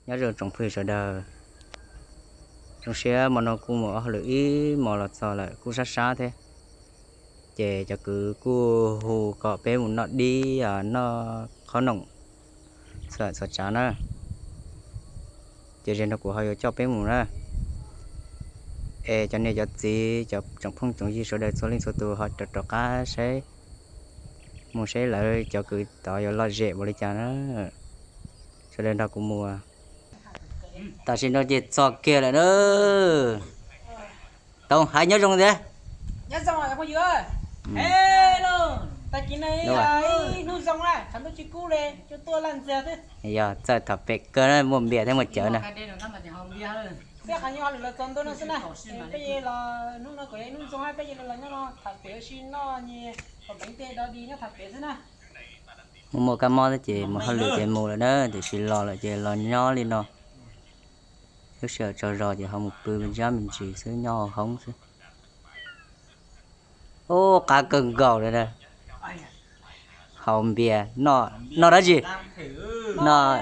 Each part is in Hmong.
Nyob zoo tsoom phooj ywg sawv daws, zoo siab hmo no kuj mus ua hauj lwm ib hmos los txog lawm kuj sab sab thiab. Ces cov kwv kuj hu kom peb mus noj dib, noj qhob noom txhua tsav na. Ces zaum no kuv ho yuav coj peb mus na. Es cov niam cov txiv, cov tsoom phooj tsoom ywg sawv daws txhua leej txhua tus ho rov rov qab saib, mus saib lawv cov kwv tod yuav lom zem npaum li cas na. Sawv daws nrog kuv mus. Tam sim no ces txog kiag lawm na. Tau hais nyob zoo thiab. Nyob zoo phooj ywg. Tag kis no ib hnub zoo na, tshav ntuj tsis kub li, cua tuaj laj ntxiag xwb. Yog txawj thaum pem kawg na, muaj npias thiab muaj cawv na. Peb qhov nyuag lwm los txog ntua no xwb na, peb los hnub no kuj yog ib hnub zoo na, peb los nyob no tham pem ua si noj nyias kom peev tej dog dig nyob tham pem xwb na. Muaj muaj kab mob thiab ces mus hauj lwm ces mus lawm na, tiam sis los lawm ces los nyob li no. Lub sij hawm tsaug zog ces ho mus pw me ntsis me ntsis xwb, nyob hauv hoob xwb. Ub, qab kawg nkaus li na. Haus npias, noj dab tsi? Noj,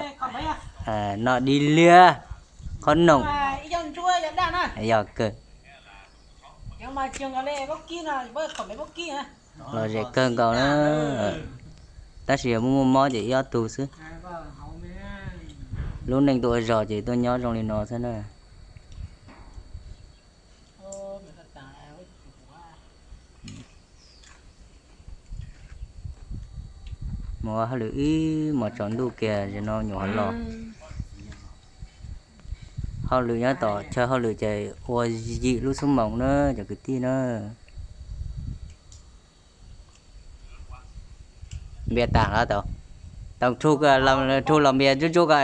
noj dib liab, qhob noom. Yog kawg. Lom zem kawg nkaus na. Tab sis yog muaj muaj mob ces ib ob tug xwb. Lub neej tuaj ua zog ces tuaj nyob zoo li no xwb na. Mus ua hauj lwm ib hmos tsaus ntuj kiag, zaum no nyuam qhuav los. Hauj lwm nyob tom chaw hauj lwm ces ua yim lub xuab moos na cov kwv tij na. Npias tas los tau, tau rhu los npias ntsuab ntsuab ko,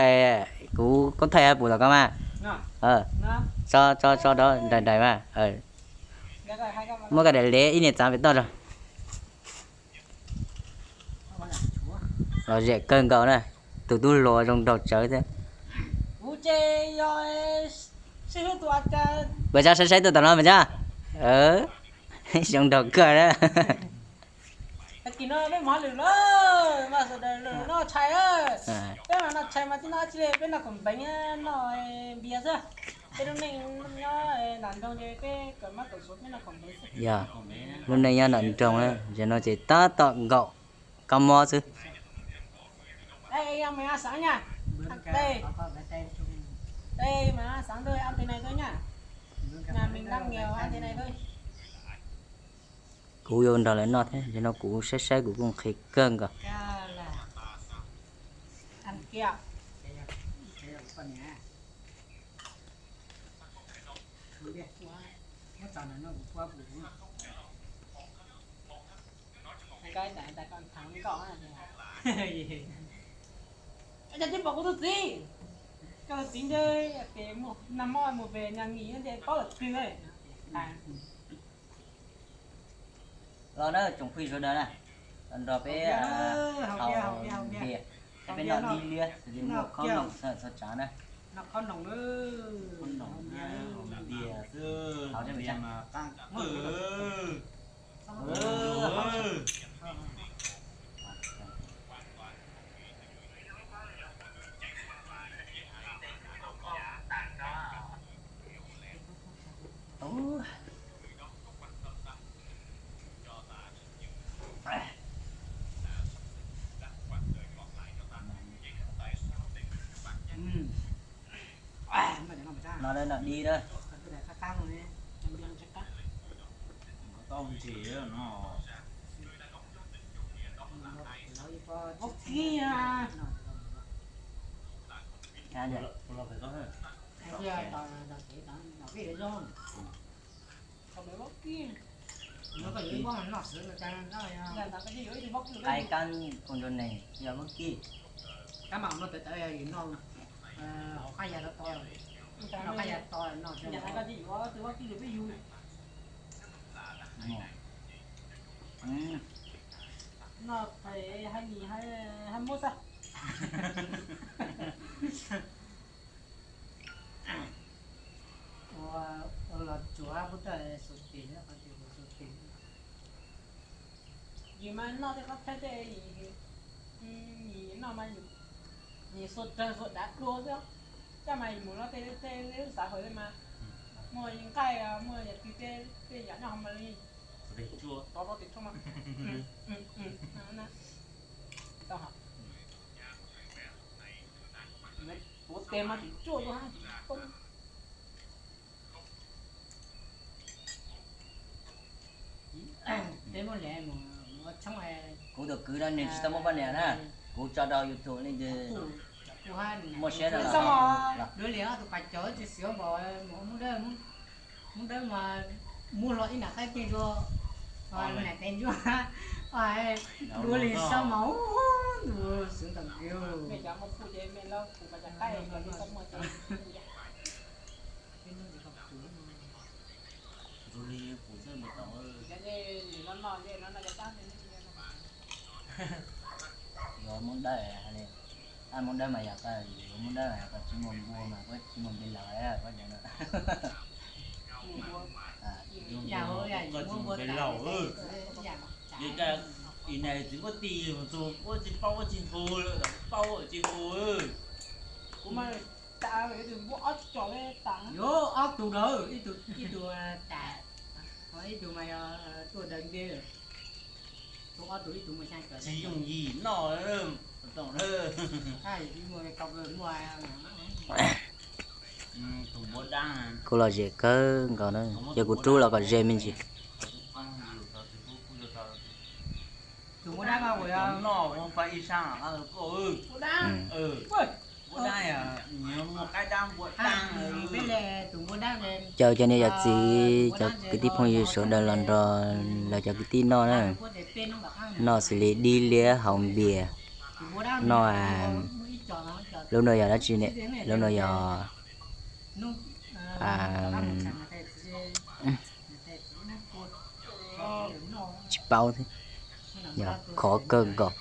kuv koob thaij pum tom koj mas. Tso tso tso nraim nraim mas. Muab koj daim lev ib niag txav pem toj rau. Lom zem kawg nkaus na, tus tub hluas zoo nraug tsawv thiab. Pes tsab saib saib tuaj tom no pes tsab. Zoo nraug kawg na. Yog, lub neej nyob nram nroog na, zaum no ces tab tom nkaum kab mob xwb. Kuv yuav nrog lawv noj thiab, zaum no kuv saib saib kuv kuj nqhis kawg nkaus. Cov tib npaum kuv tus txiv, koj tus txiv ntshe tes nag hmo mus pem Nhà Nghỉ ntshe paub lawm twg. Los na tsoom phooj ywg sawv daws na, nrog peb haus npias, peb noj dib liab, muaj khob noom txhua tsav na. Khob noom, npias xwb, npias mas qab kawg. No, no dib na. Qaib kab ua nrog neeg yog vaub kib. Ua los tsuav pub tawj xu tis, qhov tias xu tis. Yus mas noj tej qhov thawj tej, yus noj mas yus xuas rawg xuas dav dua xwb. Coj mas mus no tej tej lub xav hawm tej mas muaj nqaij, muaj yam twg tej tej yam nyob hauv mas li. Tov no tim tshuaj mas. Tau hab. Tuav tes mas tim tshuaj tuaj hab. Kuv tus kwv no nws tsis tau muaj poj niam na, kuv tso rau YouTube leej twg muaj siab rau los. Dua li ob tug pas cawv tsis xyov npaum, Hmoob Dawb mas muab hlo ib nram qab keej dua, nam tes ntsuab, dua li sab mas ntu xwv ntawm kiv. Yuav Hmoob Dawb, Hmoob Dawb mas yog, yuav Hmoob Dawb mas yog tsis muaj npua mas kuj tsis muaj npe laus, kuj cov no. Li cas ib niag txiv huab tis mus txug ua tsis paub ua tsis hu lawm, paub ua tsis hu. Kuv mas tas tus npua ob co tas, yuav ob tug ntawd, ib tug tas, ib tug mas yog tuaj daws ntiag. Tsis yooj yim noj. Kuv lom zem kawg nkaus na, ces kuv rub los kom ze me ntsis. Caw cov niam cov txiv, cov kwv tij phooj ywg sawv daws los nrog lawv cov kwv tij noj na. Noj xws li dib liab haus npias, noj, lub no yog dab tsi ne? Lub no yog, tsis paub thiab, yog khov kawg nkaus.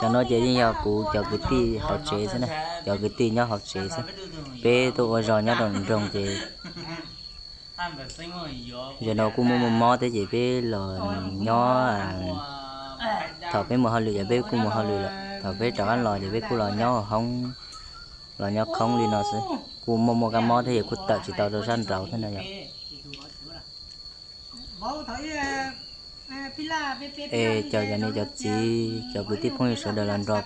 Cov no ces yeej yog kuv cov kwv tij hauv tsev xwb na, cov kwv tij nyob hauv tsev xwb. Peb tuaj ua zog nyob rau nroog ces zaum no kuj muaj muaj mob thiab ces peb los nyob, thaum peb mus hauj lwm ces peb kuj mus hauj lwm lawm, thaum peb rov qab los ces peb kuj los nyob hoob, los nyob khoob li no xwb. Kuj muaj muaj kab mob thiab ces kuj tawm tsis tau rau sab nraud thiab no yog. Es cov, cov niam cov txiv, cov kwv tij phooj ywg sawv daws los nrog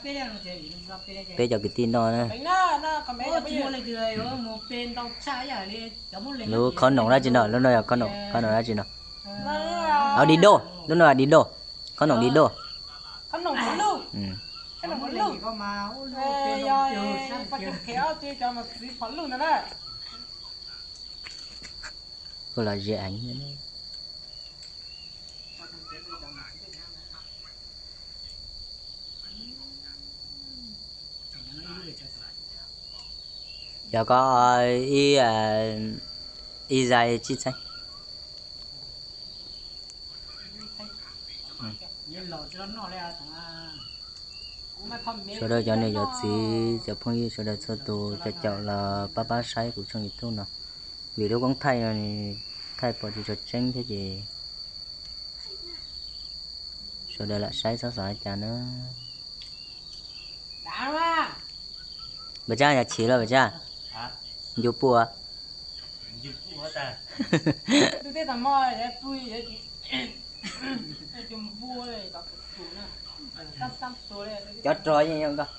peb cov kwv tij noj na. Lub khob noom dab tsi no? Lub no yog khob noom dab tsi no? Au, di doj, lub no yog di doj, khob noom di doj. Kuj los ze eev. Yog koj ib, ib zais tsib txheeb. Sawv daws cov niam cov txiv cov phooj ywg sawv daws txhua tus caum caum los pab pab saib kuv tshooj YouTube no, vim lub koob thaij no thaij pom tsis tshua tseeb thiab ces sawv daws lam saib txhob xav li cas na. Pes tsawg yog chiv los pes tsawg? Ncu puj. Cov rog yeej yog nkoj.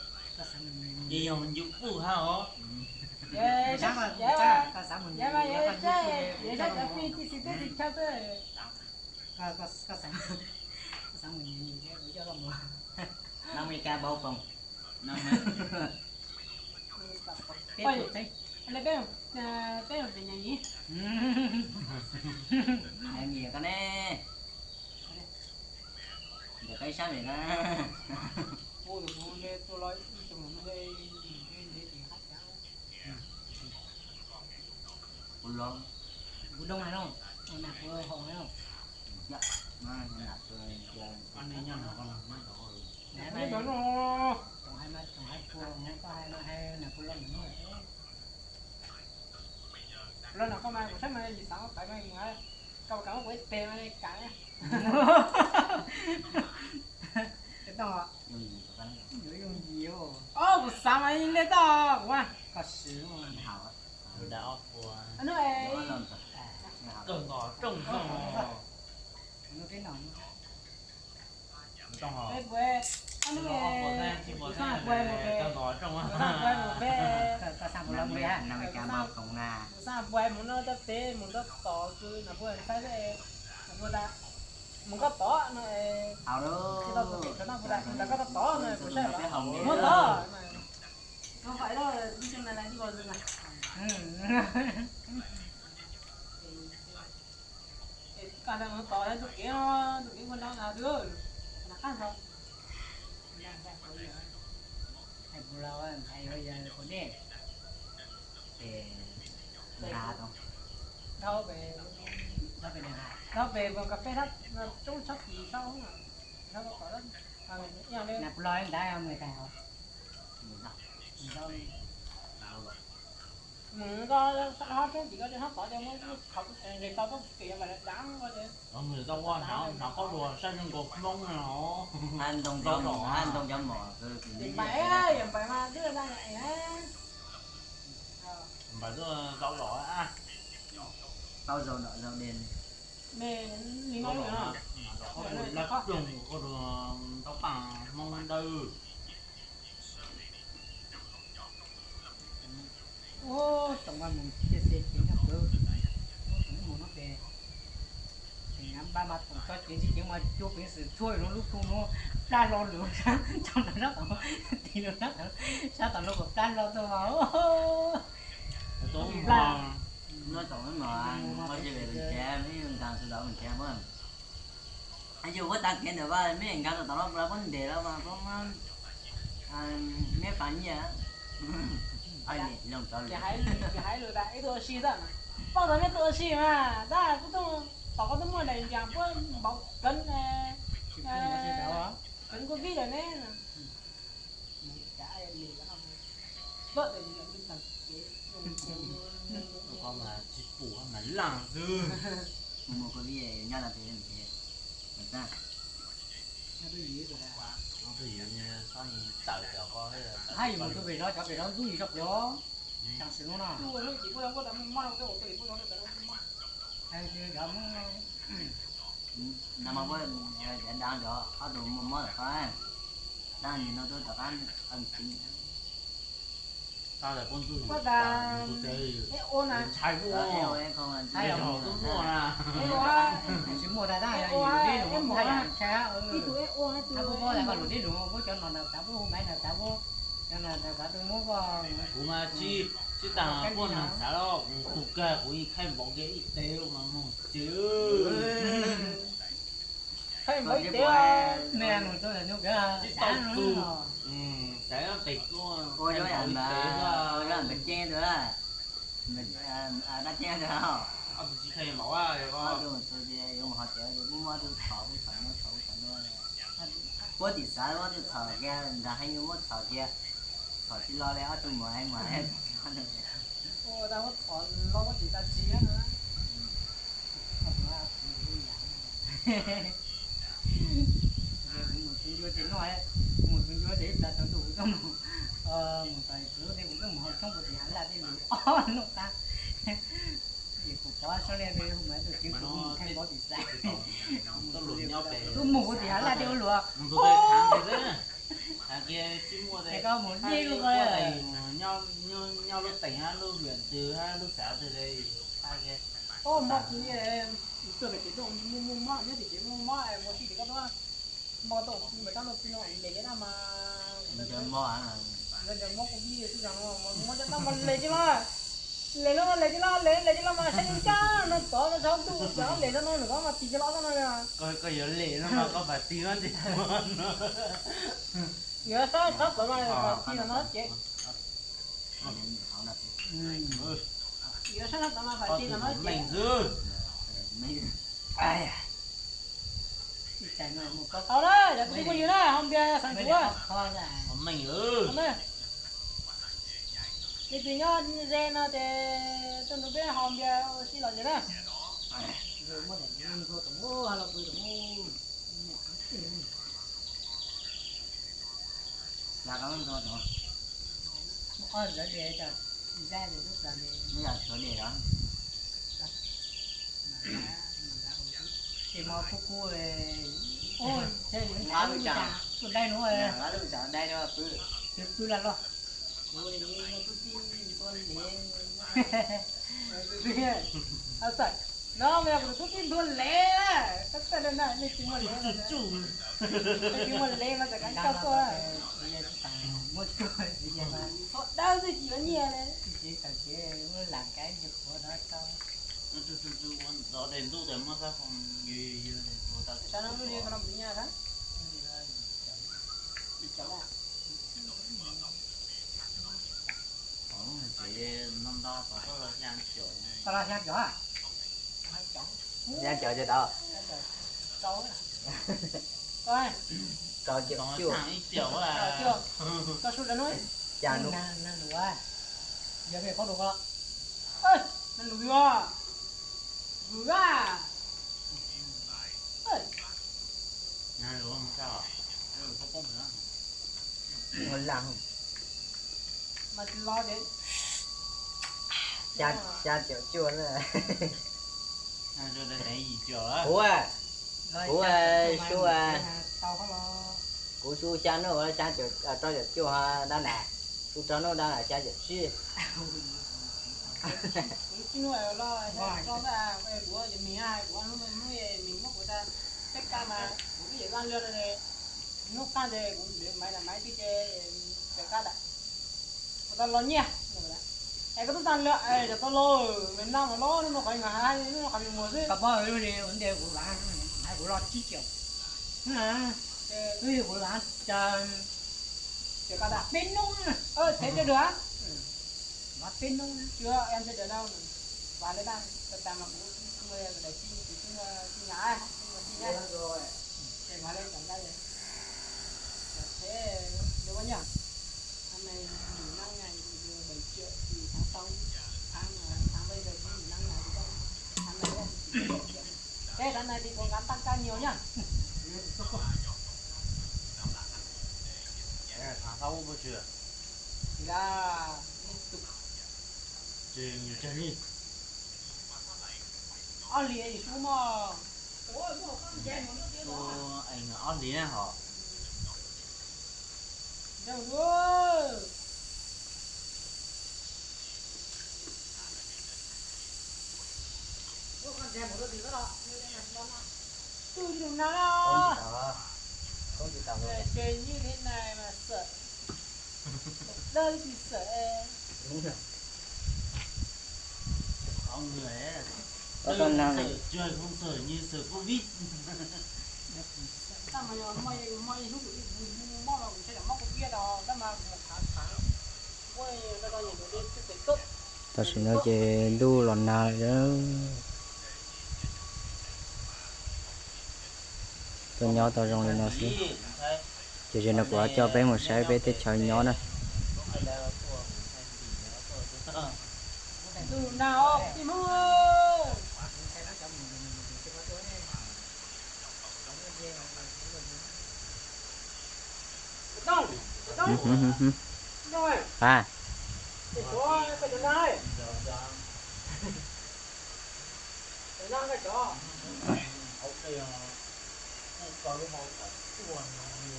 Los no koj mas kuv saib mas yim xav ua qaiv mas mus, koj kam kuv ib teg mas kam. Yooj yim, yooj yim. Tav mas le toj kuv mas. Koj swm. Hnub es kawg nkaus rooj no. Peb puas, hnub es kuv xaj puas mus pem, kuv xaj puas mus pem, kuv xaj puas mus no rau peb mus rau tod kwv no puas saib, no puas tas mus koj tod no, tsis tau tus pem no puas tas ntawm koj tod tod no kuv saib muab tod. Koj fais loj ib tug na, ib tug na. Koj mus tod tus kev no, tus kev ua no na twb na qab ntxhov. Hais puas los hais yuav yog puas dej. Ces nqa tau dhau pem, dhau pem, dhau pem pos kas fes thab, tsoob tshab kis sab, sab tod, na puas los ntawd mus tas os. Mus koj sab hab tshoob kis koj tsis hab tod ces muab qhov nqis tau tuaj pem yog npam dav ko ces. Hnov qhov luag sab zoo nkaus Hmoob no. Npam, npam mas twb da. Npam twb tau los. Tau zaus dom zaus des. Qhov luag lab ploog, qhov luag ntaub paj Hmoob dawb. Ua tau mas mus cia se cev nyob pem, ua tau mus no pem, ces nab npaj mas tau tso cev ntsis ceev mas cua peev xwm txhua lub lub pug no plab hlo lawm, tso ntawm sab tod, tig rau sab tod, sab tod no kom plab hlo tuaj mas. Muab tau mas, ua si pem nrhiav, nqa tus tod mus nrhiav mas. Yus muab tag kev ntawm Vaj Meb nkag rau tom no puas puab ntes lawm mas puab muab Meb fav nyiaj. Ces hais lus tas ib tug ua si xwb, poj tau Meb tus ua si mas tab kuv tuaj tom koj tuaj muaj daim ntias puab npau keev, keev Covid lawm ne. Koj mas tsis pum mas laj xwb. Mus Covid nyob no ces, hais mus tus pem zov cov pem zov ntxub yim zog pem os. Tam sim no no. Nag hmo puab dev nrad cov ob tug muaj mob tom qab, dab nim no twb tom qab qee tsev. Ntshai ntshai twb muaj na. Tsis muaj tas tab yog deb lus ntshai. Ib tug eb ua, ib tug eb ua, ib tug eb ua, puab cov no nram xav puab hu maiv nram xav puab, cov no nram xav twb muab koj. Kuv mas tsis, tsis tas puab nram xav los kuv tus kag kuv yeej khaij npaum kiag ib teg mas moog tsev. Khaij npaum ib teg, tsis tau tus, xav pem kuj ua ib teg, ua ib teg. Dab tsi os, ob tug tsis kheev npaum, ob tug mus txog ces yuav mus hov tiav ces muab muab ob tug txhom, txhom no txhom no. Puab tim xav muab ob tug txhom kiag, nrad heev yuav muab txhom kiag, txhom tsis los li ob tug mus heev mas. Ua tau muab txhom los muab tim tas tsis na. Kuv mus txog ncua ces noj, kuv mus txog ncua ces ib plag tsaus ntuj kuv tuaj mus, mus txog kuv tuaj mus haus tshoob puag tim Hav Laj tej lus ob noj qab. Kuv pov sab li hu mas tus tseev kuv mus kheej npaum tim xav. Tuaj mus puag tim Hav Laj tej ua luag. Es koj mus deb lub, nyob lub teem hab lub hwm twg hab lub xav twg li. Koj mob kuv, tuaj pem ces tuaj muaj muaj mob, nyob tim ces muaj mob, mus tsis tim koj tuaj. Mob tau kuv mus tau no kuv no lem li no mas, ncaws mob kuv vij xwb, mob cov no mas lem tsis los, lem no mas lem tsis los, lem lem tsis los mas saib yeej caj no tod no tsaus ntuj cov lem no no nws ko mas tig tsis los no. Koj yuav lem no mas koj pam tig no ces yuav saib tshab tod mas pam tig no ces. Yuav saib tshab tod mas pam tig no ces. Tau na, cov kwv tij phooj ywg na, haus npias xeem Suav. Leej twg nyob ze no ces tuaj nrog peb haus npias ua si lom zem na. Muab daim ntawd ntxhua tom ub, ha lo pw tom ub. Lam kab ntxhua tom. Ntawd li, zaj li lub plaws li. Ib yam tshuav li os. Ces mos kub kub, ua dai nuav, pw pw laj loj. Kuv tub txib ntua lev. No mas yog kuv tub txib ntua lev, nej tsis muaj lev, nej tsis muaj lev mas txawm kav coj tuaj. Thaum dawb xwb tsis yuav nyiaj li. Lam kav ib qhuav no tau. Ua dej ntuj tas muab xab phoom yws yws yws. Tau los xya caum. Xya caum ces tau. Rau caum cuaj. Koj su rau no. Cas nug, nug, nug, yog peb qhov rau koj. Nug yog, yog a. Ua lam. Mas los ces xya, xya caum cuaj na. Kuv, kuv su, kuv su xya nub, xya caum, rau caum cuaj dab nam, su rau nub dab nam xya caum tsib. Kuv tsis nug los xya caum rau, kuv yuav mis, kuv hnub hnub mis muab kuv ta, peb kab mas kuv ib yam laj laj, hnub qab ntawd kuv maiv maiv tib ce, peb kab tas. Kuv tau los nyiaj. Es koj tub tag lawm, cov tau los, nag mas los nub no qhov mas, nub no qhov me muag xwb. Koj paub li ua ntej kuv, kuv los tsib caum. Kuv los peb nub, thev cov dua, los peb nub. Tsis ua ntej dua no, vas le daj tas tas mas kuv tsis, kuv tsis nyam, tsis nyam, tsis nyam. Ces vas le tom ntej, ces ua nyaj. Tháng này nghỉ năm ngày thì được bảy triệu, thì tháng sau, tháng, tháng bây giờ cũng nghỉ năm ngày thì có, tháng này á, thì chỉ được bảy triệu. Thế tháng này thì cố gắng tăng ca nhiều nhá. Tháng sau có chưa? Thì là liên tục. Trường Trần Nhi. Ob hlis sub mog. Sub ob hlis hos. Twb lug nag, ces nyij li nais mas xam, dawb tsis xam. Tam sim no ces ntuj los nag lawm. Tuaj nyob tau zoo li no xwb. Ces zaum no kuv coj peb mus saib peb teb chaws nyob na.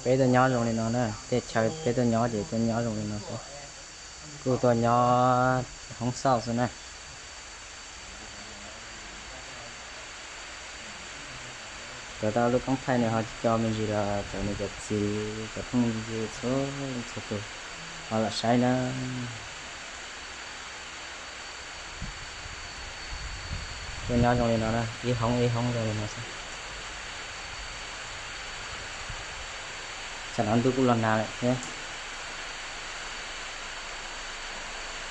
Peb tuaj nyob zoo li no na, tej chaw peb tuaj nyob ces tuaj nyob zoo li no xwb. Kuj tuaj nyob hoob xauj xwb na. Cov tau lub koob thaij no ho tsis co me ntsis los cov niam cov txiv cov phooj ywg txhua leej txhua tus ho los saib na. Tuaj nyob zoo li no na, ib hoob ib hoob zoo li no xwb. Tsam no ntuj kuj los nag lawm thiab.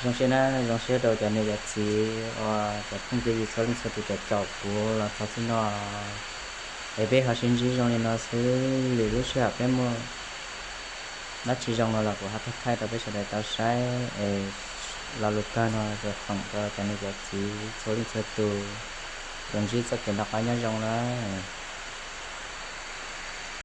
Zoo siab na, zoo siab rau cov niam cov txiv uas cov phooj cov ywg txhua leej txhua tus cov caum kuv los txog txij no. Es peb ho sib ntsib zoo li no xwb, lwm lub sij hawm peb muaj dab tsi zoo no los kuv ho thaij thaij rau peb sawv daws tau saib. Es lo lus kawg no yuav foom rau cov niam cov txiv txhua leej txhua tus tsuas ntsib txoj kev noj qab nyob zoo lawm.